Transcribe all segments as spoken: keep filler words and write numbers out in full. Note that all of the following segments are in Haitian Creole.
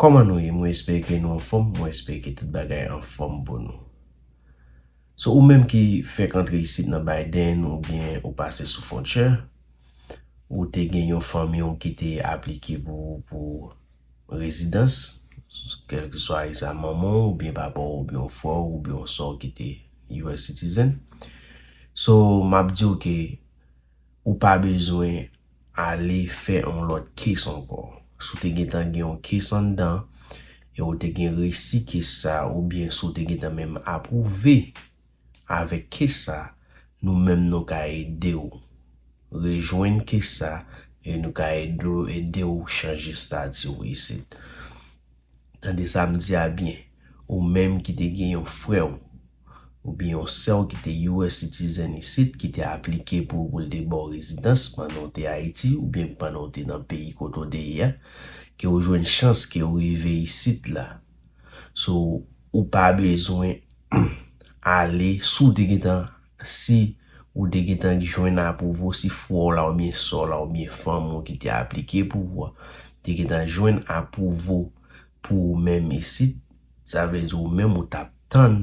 Kòman nou ye? Mwen espere ke nou anfòm, mwen espere ke tout bagay anfòm pou nou. So, ou menm ki fèk antre isit nan Biden oubyen ou pase sou fwontyè, ou te gen yon fanmi w ki te aplike pou, pou rezidans, kèlkeswa e sa manman w oubyen papa w oubyen yon frè w oubyen yon sè w ki te U S citizen. So, m ap di w ke ou pa bezwen ale fè yon lòt case ankò. Si w te gentan gen yon case anndan, e ou te gen resi case sa, oubyen si w te gentan menm apwouve avèk case sa, nou menm nou ka ede w rejwenn case sa, e nou ka ede w, ede w chanje estati w isit. Tande sa m di a byen. Ou menm ki te gen yon frè w, oubyen yon sè w ki te U S citizen isit, ki te aplike pou, pou l te ba w rezidans pandan w te Ayiti, oubyen pandan w te nan peyi kote w te ye a, ke w jwenn chans ke w rive isit la. So, ou pa bezwen ale, si w te gentan, si ou te gentan jwenn apwouvo, si frè w la oubyen sè w la oubyen fanmi w ki te aplike pou ou a, te gentan jwenn apwouvo pou ou menm isit, sa vle di ou menm ou t ap tann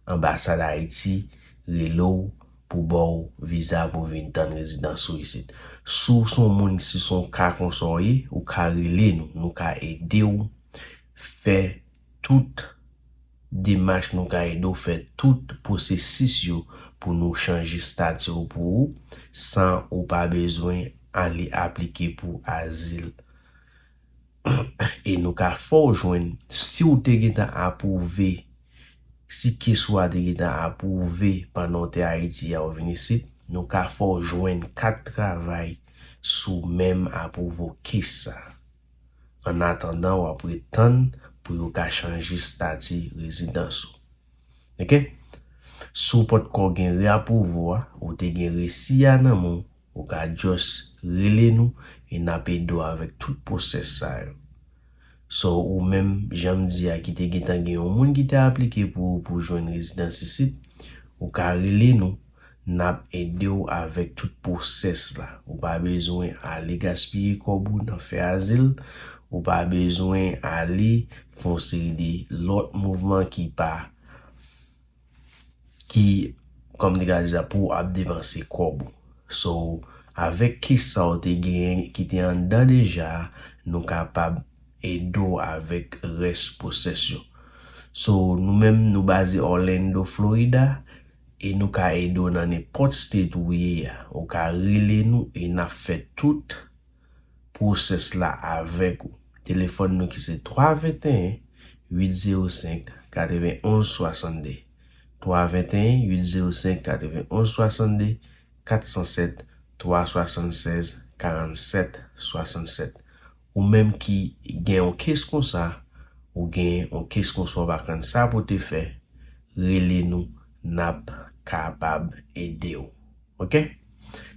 anbasad Ayiti rele w pou ba w viza pou vin tann rezidans ou isit. Si w se yon moun, si se yon ka konsa w ye, ou ka rele nou, nou ka ede w fè tout demach, nou ka ede w fè tout pwosesis yo pou nou chanje estati w pou ou, san ou pa bezwen ale aplike pou azil. E nou ka fè w jwenn, si w te gentan apwouve, si case ou a te gentan apwouve pandan w te Ayiti a, ou vin isit, nou ka fè w jwenn kat travay sou menm apwouvo case sa. Annatandan, w ap ret tann pou yo ka chanje estati rezidans ou. Oke? Si w potko gen reapwouvo a, ou te gen resi a nan men w, ou ka just rele nou e n ap ede w avèk tout pwosès sa yo. So, ou menm, jan m di a, ki te gentan gen yon moun ki te aplike pou, pou jwenn rezidans isit, ou ka rele nou, n ap ede w avèk tout pwosès la. Ou pa bezwen ale gaspiye kòb ou nan fè azil, ou pa bezwen ale fè yon seri de lòt mouvman ki pa, ki, kòm m te ka di sa, pou w ap depanse kòb ou. So, avèk case sa w te genyen ki te anndan deja, nou kapab ede w avèk rès pwosès yo. So, nou menm, nou baze Orlando, Florida, e nou ka ede w nan nenpòt state ou ye a. Ou ka rele nou e n ap fè tout pwosès la avèk ou. Telefòn nou ki se twa venteyen, uit zewo senk, katrevenonz swasannde. Twa venteyen, uit zewo senk, katrevenonz swasannde, kat san sèt, twa swasannsèz, karannsèt, swasannsèt. Ou menm ki gen yon case konsa, ou gen yon case konsa, ou pa konn sa pou te fè, rele nou, n ap kapab ede w. Oke?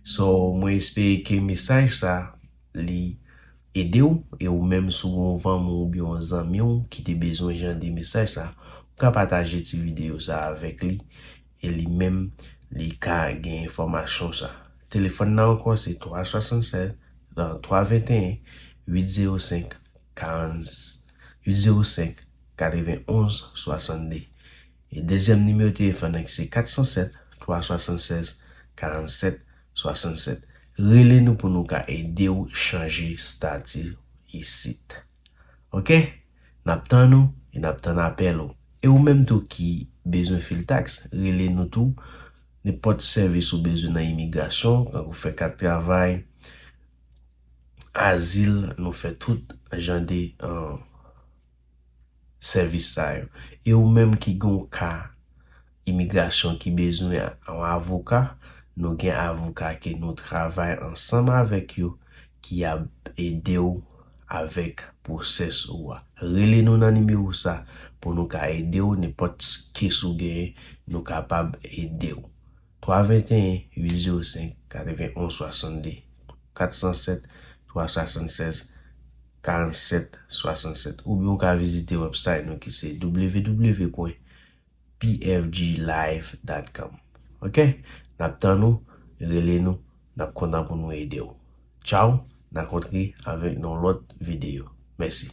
So, mwen espere ke mesaj sa, li ede w, e ou menm si w gen yon fanmi w oubyen yon zanmi w ki te bezwen jan de mesaj sa, ou ka pataje ti videyo sa avèk li, e li menm, li ka gen enfòmasyon sa. Telefòn nan ankò se twa swasannsèz, twa venteyen, uit zewo senk, karant, uit zewo senk, katrevenonz swasannde. E dezyèm nimewo telefòn nan ki se kat san sèt, twa swasannsèz, karannsèt, swasannsèt. Rele nou pou nou ka ede w chanje estati isit. Oke? N ap tann ou e n ap tann apèl ou. E ou menm tou ki bezwen fil taks, rele nou tou. Nenpòt sèvis ou bezwen nan imigrasyon, kankou fè kat travay, azil, nou fè tout jan de, uh, sèvis sa yo. E ou menm ki gen yon ka imigrasyon ki bezwen yon avoka, nou gen avoka ke nou travay ansanm avèk yo ki ap ede w avèk pwosès ou a. Rele nou nan nimewo sa pou nou ka ede w, nenpòt case ou genyen, nou kapab ede w. Twa venteyen, uit zewo senk, katrevenonz swasannde, kat san sèt, twa swasannsèz, karannsèt, swasannsèt. Oubyen ou ka vizite website nou ki se w w w pwen p f g live dot com. Oke? N ap tann ou, rele nou, n ap kontan pou nou ede w. Tchaw, n a kontre avèk nan yon lòt videyo. Mèsi.